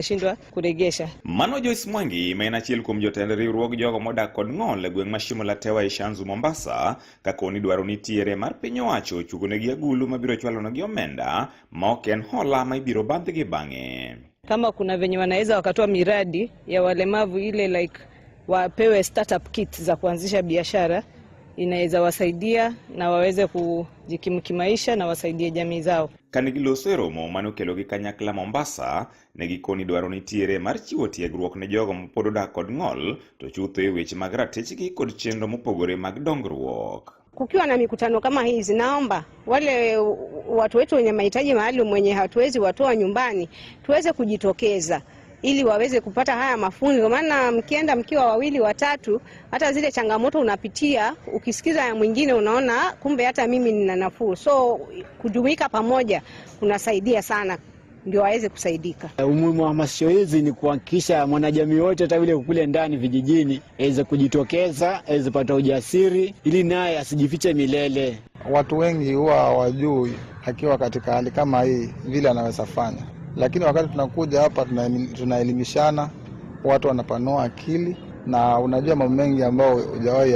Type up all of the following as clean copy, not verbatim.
Shindwa kuregesha. Mano Joyce Mwangi ma en achiel kuom jotend riwruog jogo modak kod ng'ol e gweng' ma Shimo la Tewa e Shanzu Mombasa ka koni dwaro nitiere mar piny owacho ochugonegi agulu mabiro chwalonegi omenda ma ok en hola ma ibiro bandhgi bang'e. Kama kuna venye wanaweza wakatoa miradi ya walemavu ile like wapewe startup kit za kuanzisha biashara, inaweza wasaidia na waweze kujikimu kimaisha na wasaidie jamii zao. Kane giloso e romo mane okelo gi kanyakla Mombasa, ne gikoni dwaro nitiere mar chiwo tiegruok ne jogo mapod odak kod ng'ol to chutho e weche mag ratichgi kod chenro mopogore mag dongruok. Kukiwa na mikutano kama hizi, naomba wale watu wetu wenye mahitaji maalum wenye hatuwezi watoa nyumbani tuweze kujitokeza ili waweze kupata haya mafunzo, maana mkienda mkiwa wawili watatu, hata zile changamoto unapitia ukisikiza ya mwingine unaona kumbe hata mimi nina nafuu. So kujumuika pamoja kunasaidia sana, ndio waweze kusaidika. Umuhimu wa hamasisho hizi ni kuhakikisha mwanajamii wote hata yule kule ndani vijijini aweze kujitokeza, aweze pata ujasiri ili naye asijifiche milele. Watu wengi huwa hawajui akiwa katika hali kama hii vile anaweza fanya, lakini wakati tunakuja hapa tunaelimishana, watu wanapanua akili na unajua mambo mengi ambayo hujawahi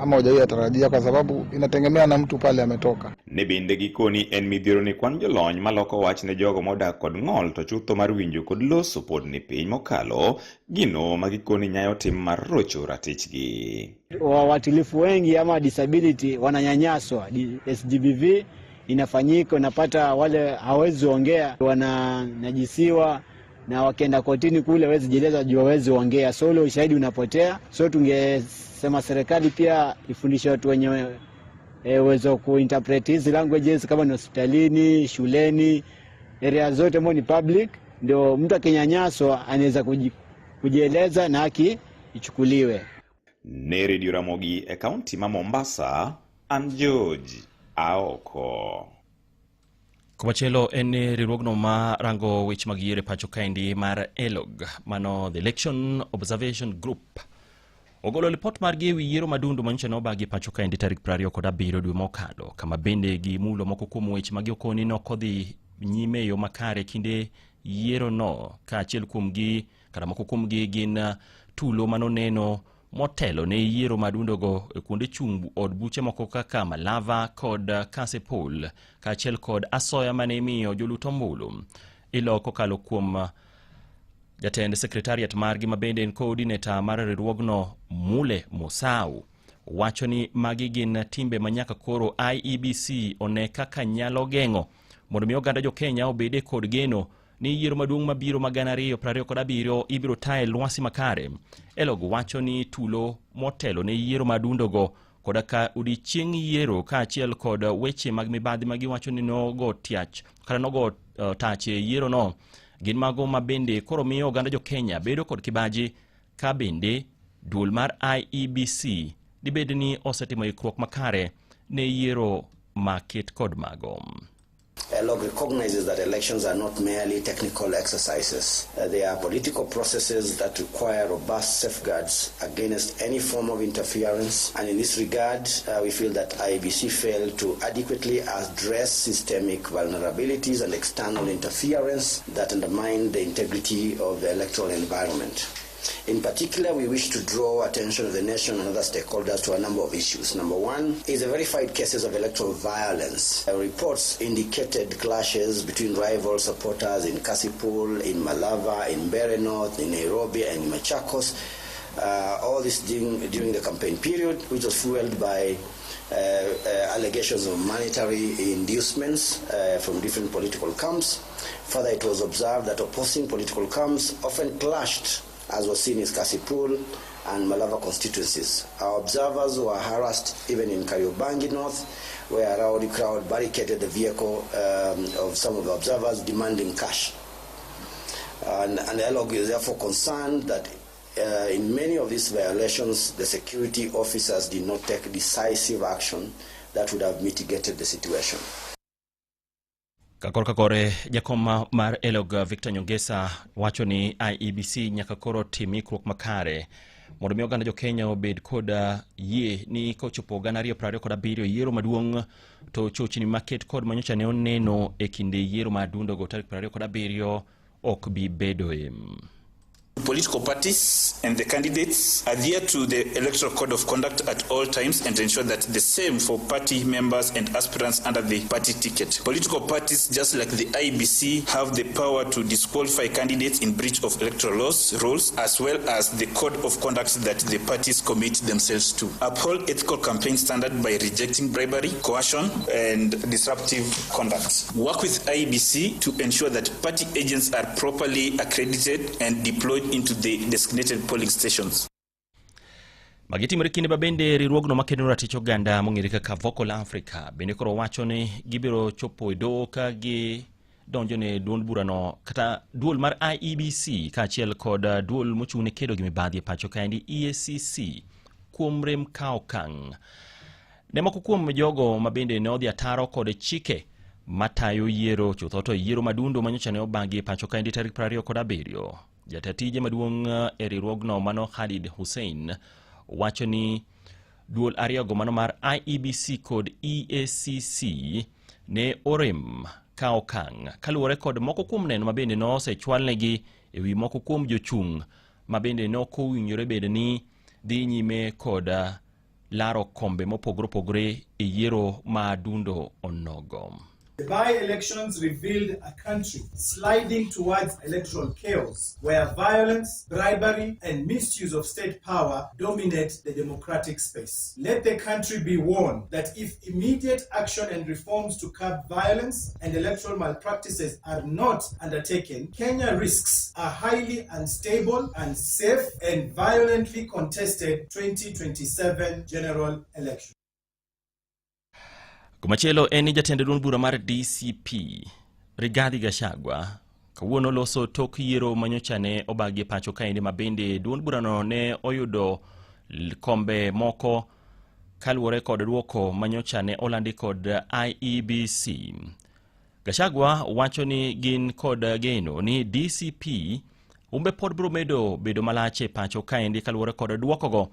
ama hujawahi yatarajia, kwa sababu inategemea na mtu pale ametoka. Ne bende gikoni en midhiero ni kwan jolony maloko wach ne jogo modak kod ng'ol to chutho mar winjo kod loso pod ni piny mokalo gino ma gikoni nyayo tim mar rocho ratichgi. Wawatilifu wengi ama disability wananyanyaswa, SGBV inafanyika, unapata wale hawezi ongea wananajisiwa, na wakienda kotini kule hawezi jieleza juu hawezi ongea, so ule ushahidi unapotea. So tungesema serikali pia ifundishe watu wenye uwezo kuinterpret hizi languages, kama ni hospitalini, shuleni, area zote ambao ni public, ndio mtu akinyanyaswa anaweza kujieleza na haki ichukuliwe. Ne Radio Ramogi e kaunti ma Mombasa, an George Aoko. Komachielo en ni riwruogno ma rango weche mag yiero e pacho kaendi mar ELOG, mano The Election Observation Group, ogolo lipot margi ewi yiero madundo manyocha nobagi e pacho kaendi tarik 27 dwe mokalo, kama bende gimulo moko kuom weche ma giokoni nokodhi nyime e yo makare kinde yiero no, kaachiel kuomgi kata moko kuomgi gin tulo manoneno motelo ne yiero madundogo e kuonde chung' od buche moko kaka Malava kod Kasipul, kaachiel kod asoya mane imiyo jolut ombulu ilo kokalo kuom jatend sekretariat margi ma bende en coordinator mar riwruogno Mule Musau wacho ni magi gin timbe ma nyaka koro IEBC one kaka nyalo geng'o mondo mi oganda jo Kenya obede kod geno ni yiero maduong' mabiro ma 2027 ibiro taye lwasi makare. ELOG wacho ni tulo motelo ne yiero madundogo koda ka odiechieng' yiero kaachiel kod weche mag mibadhi ma giwacho ni nogo tiach kata nogo tach e yiero no gin mago ma bende koro miyo oganda jo Kenya bedo kod kibaji ka bende duol mar IEBC dibed ni osetimo ikruok makare ne yiero maket kod mago. ELOG recognizes that elections are not merely technical exercises. They are political processes that require robust safeguards against any form of interference. And in this regard, we feel that IEBC failed to adequately address systemic vulnerabilities and external interference that undermine the integrity of the electoral environment. In particular, we wish to draw attention of the nation and other stakeholders to a number of issues. Number one is the verified cases of electoral violence. Reports indicated clashes between rival supporters in Kasipul, in Malava, in Mbeere North, in Nairobi, and in Machakos. All this during the campaign period, which was fueled by allegations of monetary inducements from different political camps. Further, it was observed that opposing political camps often clashed, as was seen in Kasipul and Malava constituencies. Our observers were harassed even in Kariobangi North, where a rowdy crowd barricaded the vehicle of some of the observers demanding cash. And ELOG is therefore concerned that in many of these violations, the security officers did not take decisive action that would have mitigated the situation. Kakor kakore jakom mar ELOG Victor Nyongesa wacho ni IEBC nyaka koro tim ikruok makare mondo mi oganda jo Kenya obed kod yie ni kochopo 2027 yiero maduong' to chochni maket kod manyocha ne oneno e kinde yiero madundogo tarik 27 ok bi bedoe. Political parties and the candidates adhere to the Electoral Code of Conduct at all times and ensure that the same for party members and aspirants under the party ticket. Political parties, just like the IEBC, have the power to disqualify candidates in breach of electoral laws, rules, as well as the code of conduct that the parties commit themselves to. Uphold ethical campaign standard by rejecting bribery, coercion, and disruptive conduct. Work with IEBC to ensure that party agents are properly accredited and deployed into the designated polling stations. Magi timore kinde ma bende riwruogno makedo ratich oganda mong'ere kaka Vocal Africa bende koro wacho ni gibiro chopo e doho ka gi donjo ne duond burano kata duol mar IEBC kaachiel kod duol mochung' ne kedo gi mibadhi e pacho kaendi EACC kuom rem kawo okang' ne moko kuom jogo ma bende ne odhi ataro kod chike matayo yiero, chutho to yiero madundo manyocha ne obagi e pacho kaendi tarik 27. Jata tije maduong' e riwruogno mano Khalid Hussein wacho ni duol ariyogo mano mar IEBC kod EACC ne orem ka okang' kaluwore kod moko kuom neno ma bende nosechwalnegi e wi moko kuom jochung' ma bende ne ok owinjore bed ni dhi nyime kod laro kombe mopogore opogore e yiero ma dundo onogo. The by-elections revealed a country sliding towards electoral chaos, where violence, bribery, and misuse of state power dominate the democratic space. Let the country be warned that if immediate action and reforms to curb violence and electoral malpractices are not undertaken, Kenya risks a highly unstable, unsafe, and violently contested 2027 general election. Komachielo en ni jatend duond bura mar DCP Rigathi Gachagua kawuono loso tok yiero manyocha ne obagi e pacho kaendi ma bende duond burano ne oyudo kombe moko kaluwore kod duoko manyocha ne olandi kod IEBC. Gachagua wacho ni gin kod geno ni DCP umbe pod biro medo bedo malach e pacho kaendi kaluwore kod duokogo,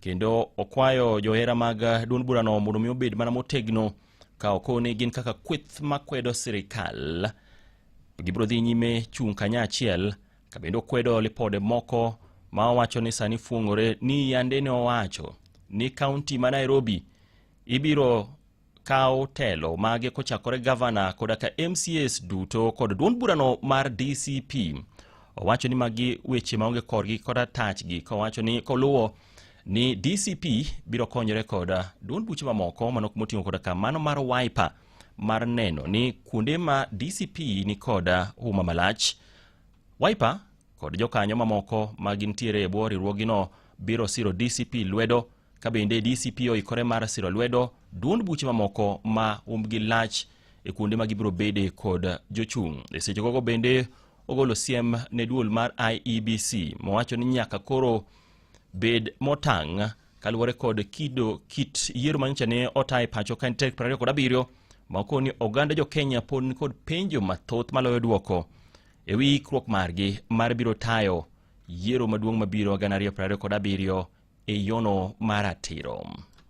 kendo okwayo johera mag duond burano mondo mi obed mana motegno ka okoni gin kaka kweth makwedo sirikal gibiro dhi nyime chung' kanyachiel, ka bende okwedo lipode moko ma owacho ni sani fuong'ore ni yande ne owacho ni kaunti ma Nairobi ibiro kaw telo mage kochakore gavana koda ka MCAs duto kod duond burano mar DCP. Owacho ni magi weche maonge korgi koda tachgi, kowacho ni koluwo ni DCP biro konyore kod duond buche mamoko mano moting'o koda ka mano mar Wiper mar neno ni kuonde ma DCP ni kod huma malach, Wiper kod jokanyo mamoko ma gintiere e bwo riwruogino biro siro DCP lwedo, ka bende DCP oikore mar siro lwedo duond buche mamoko ma umbgi lach e kuonde ma gibiro bede kod jochung'. E seche gogo bende ogolo siem ne duol mar IEBC mowacho ni nyaka koro bed motang' kaluwore kod kido kit yiero manyocha ne ota e pacho ka en tarik 27 ma okoni oganda jo Kenya pod nikod penjo mathoth maloyo duoko e wi ikruok margi mar biro tayo yiero maduong' mabiro 2027 e yono mar ratiro.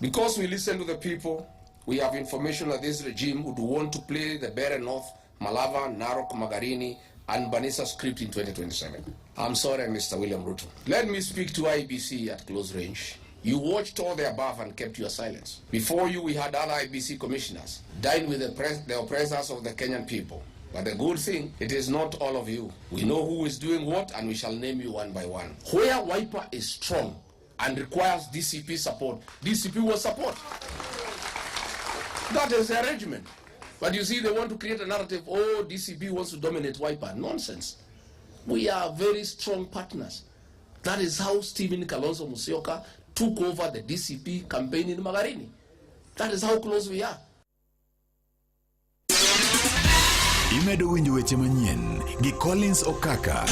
Because we listen to the people, we have information that this regime would want to play the Bere North, Malava, Narok, Magarini, and Banisa script in 2027. I'm sorry, Mr. William Ruto. Let me speak to IEBC at close range. You watched all the above and kept your silence. Before you, we had other IEBC commissioners dine with the oppressors of the Kenyan people. But the good thing, it is not all of you. We know who is doing what, and we shall name you one by one. Where Wiper is strong and requires DCP support, DCP will support. That is the arrangement. But you see, they want to create a narrative, oh, DCP wants to dominate Wiper. Nonsense. We are very strong partners. That is how Stephen Kalonzo Musyoka took over the DCP campaign in Magarini. That is how close we are. Imedo winjo weche manyien gi Collins Okaka.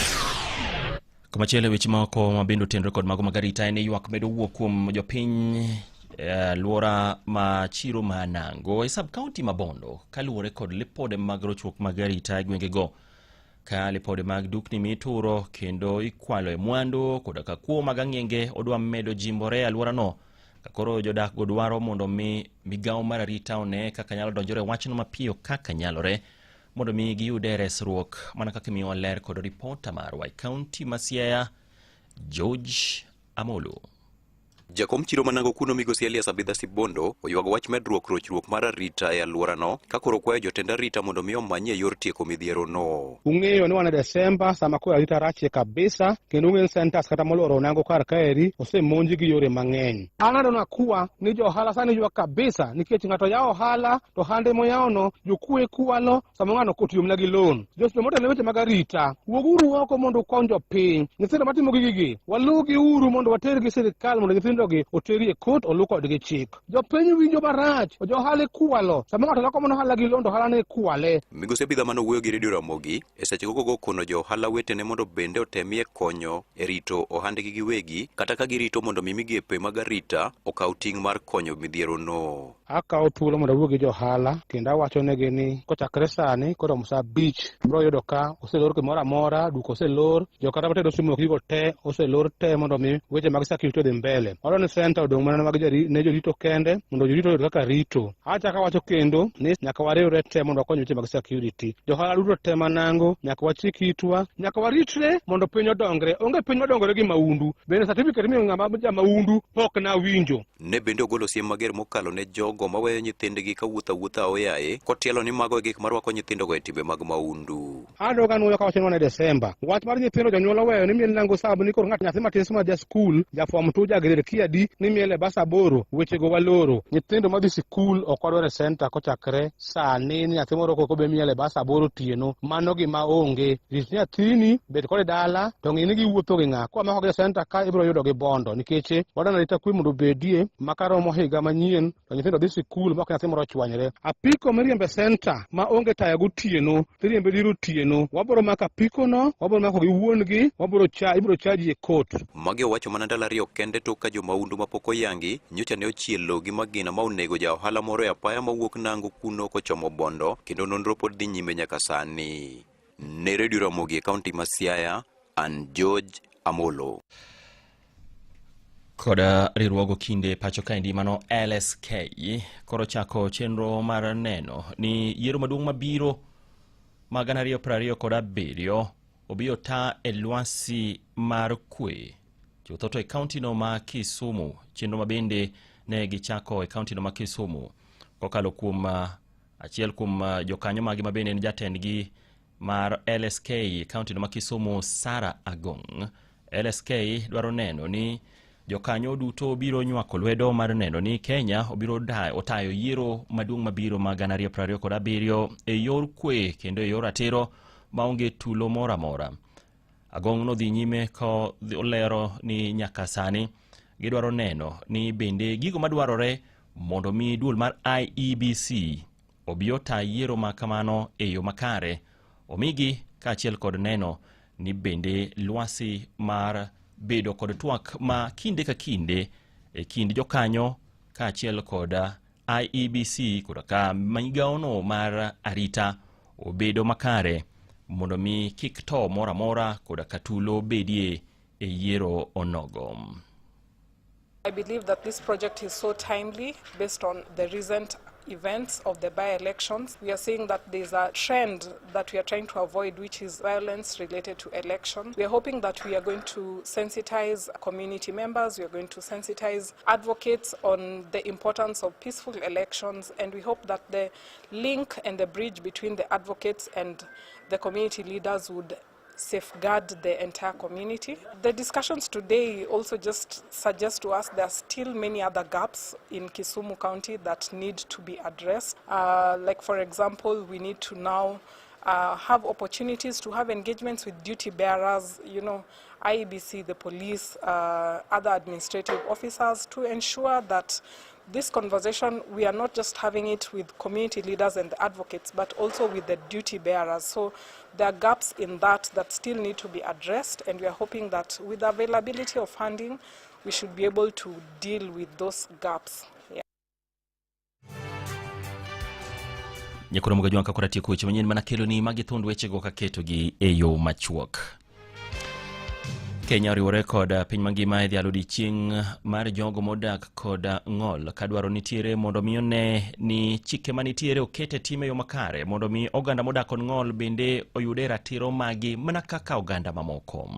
Komachielo weche moko ma bende otenore kod mago mag arita en ni ywak medo wuok kuom jopiny alwora ma chiro ma Nango e sub county ma Bondo kaluwore kod lipode mag rochruok mag arita e gwengego, ka lipode mag dukni mituro kendo ikwalo e mwandu koda ka kuo mag ang'enge odwa medo jimbore e alworano, ka koro jodak go dwaro mondo mi migawo mar arita one kaka nyalo donjore wachno mapiyo kaka nyalore. mondo mi giyude resruok mana kaka imiyowa ler kod ripota marwa e kaunti ma Siaya George Amolo. Jakom chiro manango kuno migosi Elias Abidha Sibondo oywago wach medruok rochruok mar arita e alworano ka koro kwayo jotend arita mondo mi omanyie yor tieko midhierono. Ung'eyo ni wan e Desemba sama koro arita rachie kabisa kendo ung'eyo ni centers kata moluoro Onango kar kaeri osemonji gi yore mang'eny. An aneno akuwa ni jo ohala sani ywak kabisa nikech ng'ato yawo ohala to ohande moyawono jokuoye kwalo sama ng'ano otiyo mana gi loan. Jospe motelo ne weche mag arita, wuoguru oko mondo ukony jopiny. Nyithindo matimo gigigi, waluwgi uru mondo watergi sirikal mondo nyithindogi oteri e kot oluw kodgi chik. Jopiny winjo marach, jo ohala ikwalo. Sama ng'ato loko mana ohala gi loan to ohala no ikwale. Migosi Abidha mane owuoyo gi Radio Ramogi e seche gogo kono jo ohala wetene mondo bende otemie konyo e rito ohandgi giwegi kata ka girito mondo mi migepe mag arita okaw ting' mar konyo midhierono. Akawo thuolo mondo awuo gi jo ohala kendo awachonegi ni kochakre sani koromo sa 5 biro yudo ka oselor gimoro amora, duka oselor, jokata matedo simu ok gigo te oselor te mondo mi weche mag security odhi mbele. Wadwaro ni center odong' mana mag ne jorito kende mondo jorito oyud kaka rito. Achako awacho kendo ni nyaka wariwre te mondo wakony weche mag security. Jo ohala duto te manango nyaka wachik itwa, nyaka waritre mondo piny odongre. Onge piny madongore gi maundu. Bende certificate imiyo ng'ama ja maundu pok nawinjo. Ne bende ogolo siem mager mokalo ne jogo maweyo nyithindgi kawuotho awuotha aoyaye kotielo ni mago e gik marwako nyithindogo e timbe mag maundu. Adoga nuoyo kawacho ni wan e Desemba. Wach mar nyithindo jonyuol oweyo ni miel nango sab ni koro ng'at nyathi matin ma ja skul, ja form 2, ja grade kia di ni miel e bas 8, wechego waloro. Nyithindo madhi sikul ok wadwar e center kochakre sani ni nyathi moro koko be miel e bas 8 otieno. Mano gima onge. Rit nyathini, bed kode dala, to ng'i ni giwuotho gi ng'a. Kwa mako gi e center ka ibiro yudo gi bondo nikech wadwaro ni arita kwe mondo obedie ma karomo higa manyien to nyithindo dhi sikul ma ok nyathi moro ochwanyre. Apiko miriembo e center ma onge taya gotieno, tiriembe dier otieno, wabiro mako apiko no, wabiro mako gi wuon gi, wabiro cha, ibiro chaji e court. Magi owacho mana ndalo 2 kende tok ka jomaundu mapok oyangi nyocha ne ochielo gi magina ma onego ja ohala moro e apaya mawuok Nango kuno kochomo Bondo kendo nonro pod dhi nyime nyaka sani. Ne Radio Ramogi e kaunti ma Siaya, an George Amolo. Koda riwruogo kinde pacho kaendi mano LSK koro chako chenro mar neno ni yiero maduong' mabiro mag 2027 obi ota e lwasi mar kwe chutho to e kauntino ma Kisumu, chenro ma bende ne gichako e kauntino ma Kisumu kokalo kuom achiel kuom jokanyo magi ma bende en jatendgi mar LSK e kauntino ma Kisumu Sarah Agong. LSK dwaro neno ni jokanyo duto biro nywako lwedo mar neno ni Kenya obiro otayo yiero maduong' mabiro mag 2027 e yor kwe kendo e yor ratiro maonge tulo moro amora. Agong nodhi nyime ko olero ni nyaka sani gidwaro neno ni bende gigo madwarore mondo mi duol mar IEBC obi ota yiero ma kamano e yo makare omigi kaachiel kod neno ni bende lwasi mar bedo kod twak ma kinde ka kinde e kind jokanyo kaachiel kod IEBC koda ka migawono mar arita obedo makare mondo mi kik to moro amora koda ka tulo bedie e yiero onogo. I believe that this project is so timely based on the recent events of the by-elections. We are seeing that there's a trend that we are trying to avoid, which is violence related to election. We are hoping that we are going to sensitize community members, we are going to sensitize advocates on the importance of peaceful elections, and we hope that the link and the bridge between the advocates and the community leaders would safeguard the entire community. The discussions today also just suggest to us there are still many other gaps in Kisumu County that need to be addressed. Like for example, we need to now have opportunities to have engagements with duty bearers, IEBC, the police, other administrative officers, to ensure that this conversation, we are not just having it with community leaders and the advocates, but also with the duty bearers. So there are gaps in that that still need to be addressed, and we are hoping that with the availability of funding, we should be able to deal with those gaps. Yeah. Nyakoro Mugajwang' ka koro atieko weche manyien mana keloni magi thund wechego kaketogi e yo machuok. Kenya oriwore kod piny mangima e dhialo odiechieng' mar jogo modak kod ng'ol ka dwaro nitiere mondo mi one ni chike manitiere oket e tim e yo makare mondo mi oganda modak kod ng'ol bende oyude ratiro magi mana kaka oganda mamoko.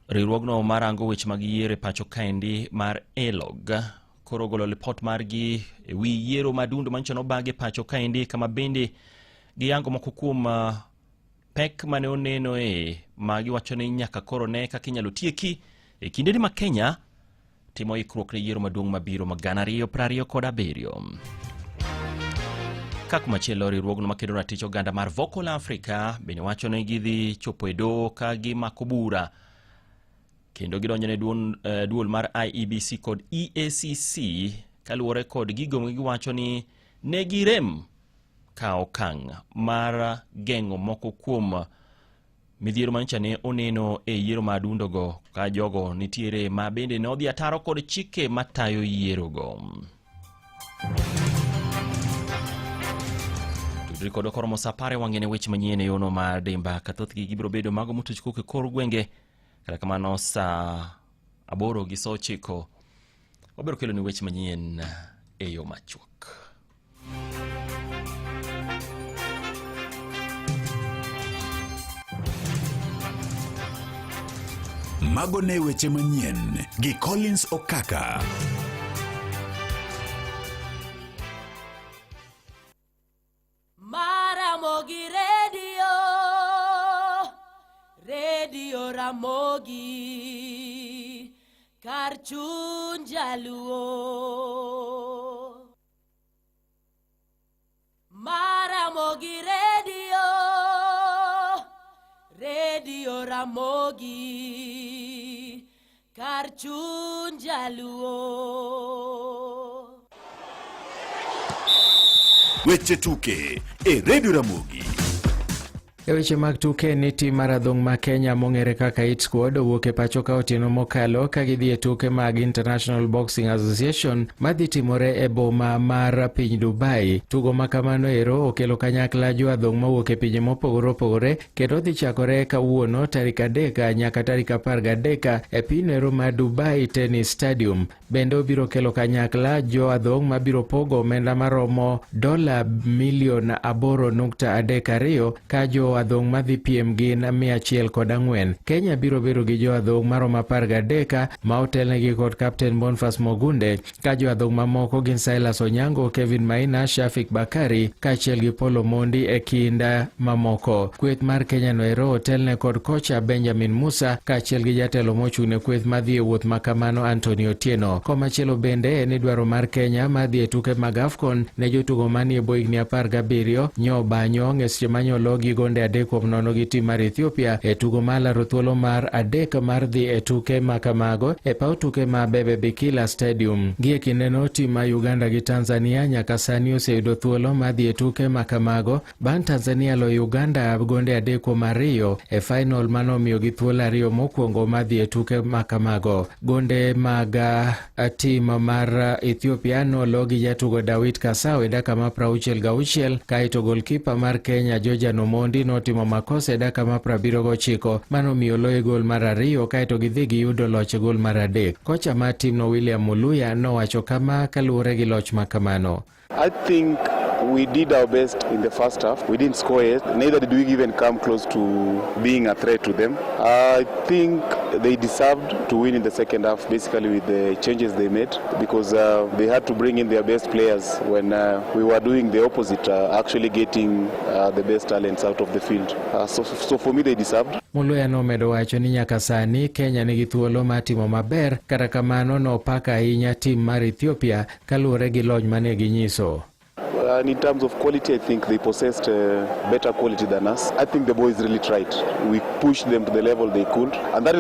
Riwruogno marango weche mag yiero e pacho kaendi mar ELOG koro ogolo lipot margi e wi yiero madundo manyocha nobag e pacho kaendi kama bende giyango moko kuom pek mane onenoe ma giwacho ni nyaka koro ne kaka inyalo tieki e kindeni ma Kenya timo ikruok ne yiero maduong' mabiro ma 2027. Ka kumachielo riwruogno makedo ratich oganda mar Vocal Africa bende wacho ni gidhi chopo e doho ka gimako bura kendo gidonjo ne duol mar IEBC kod EACC kaluwore kod gigo ma giwacho ni ne girem ka okang' mar geng'o moko kuom midhiero manyocha ne oneno e yiero ma adundogo ka jogo nitiere ma bende ne odhi ataro kod chike matayo yierogo. Tudri kodwa koromo saa apar e wang'e ne weche manyien e yono mar Dimba ka thothgi gibiro bedo mago motuch kowuok e kor gwenge. Kata kamano saa 8 gi saa 9 wabiro keloni weche manyien e yo machuok. Mago ne weche manyien gi Collins Okaka. Maramogi Radio, Radio Ramogi, kar chuny jaluo. Maramogi Radio, Radio Ramogi, kar chuny jaluo. Weche tuke e Radio Ramogi. E weche mag tuke ni tim mar adhong' ma Kenya mong'ere kaka Hit Squad owuok e pacho ka otieno mokalo ka gidhi e tuke mag International Boxing Association madhi timore e boma mar piny Dubai. Tugo ma kamano ero okelo kanyakla jo adhong' mawuok e pinje mopogore opogore kendo dhi chakore kawuono tarik 3 nyaka tarik 13 e piny ero mar Dubai Tennis Stadium. Bende obiro kelo kanyakla jo adhong' mabiro pogo omenda maromo dola milion 8.32 ka jo adhong' madhi piem gin 104. Kenya biro bedo gi jo adhong' maromo 13 ma otelnegi kod Captain Boniface Mogunde ka jo adhong' mamoko gin Silas Onyango, Kevin Maina, Shafik Bakari kaachiel gi Paul Omondi e kind mamoko. Kweth mar Kenya noero otelne kod kocha Benjamin Musa kaachiel gi jatelo mochung' ne kweth madhi e wuoth makamano Anthony Otieno. Komachielo bende en dwaro mar Kenya madhi e tuke mag AFCON ne jotugo manie bwo higni 17 nyo banyong' e seche manyolo gi gonde 3-0 gi tim mar Ethiopia e tugo mar laro thuolo mar 3 mar dhi e tuke makamago e paw tuke ma Abebe Bikila Stadium. Gie kindeno tim ma Uganda gi Tanzania nyaka sani oseyudo thuolo mar dhi e tuke makamago bang' Tanzania loyo Uganda gonde 3-2 e final manomiyogi thuolo 2 mokwongo mar dhi e tuke makamago. Gonde mag tim mar Ethiopia nolo gi jatugo Dawit Kasau e dakika mar 66 kaeto golkipa mar Kenya Georgian Omondi notimo makosa e dakika mar 79 manomiyo oloye gol mar 2 kaeto gidhi giyudo loch e gol mar 3. Kocha mar timno William Muluya nowacho kama kaluwore gi loch makamano. I think we did our best in the first half. We didn't score yet. Neither did we even come close to being a threat to them. I think they deserved to win in the second half, basically with the changes they made, because they had to bring in their best players when we were doing the opposite, actually getting the best talents out of the field. So for me, they deserved. Muluya nomedo wacho ni nyaka sani Kenya nigi thuolo mar timo maber, kata kamano nopako ahinya tim mar Ethiopia kaluwore gi lony mane ginyiso. And in terms of quality, I think they possessed better quality than us. I think the boys really tried. We pushed them to the level they could, and that is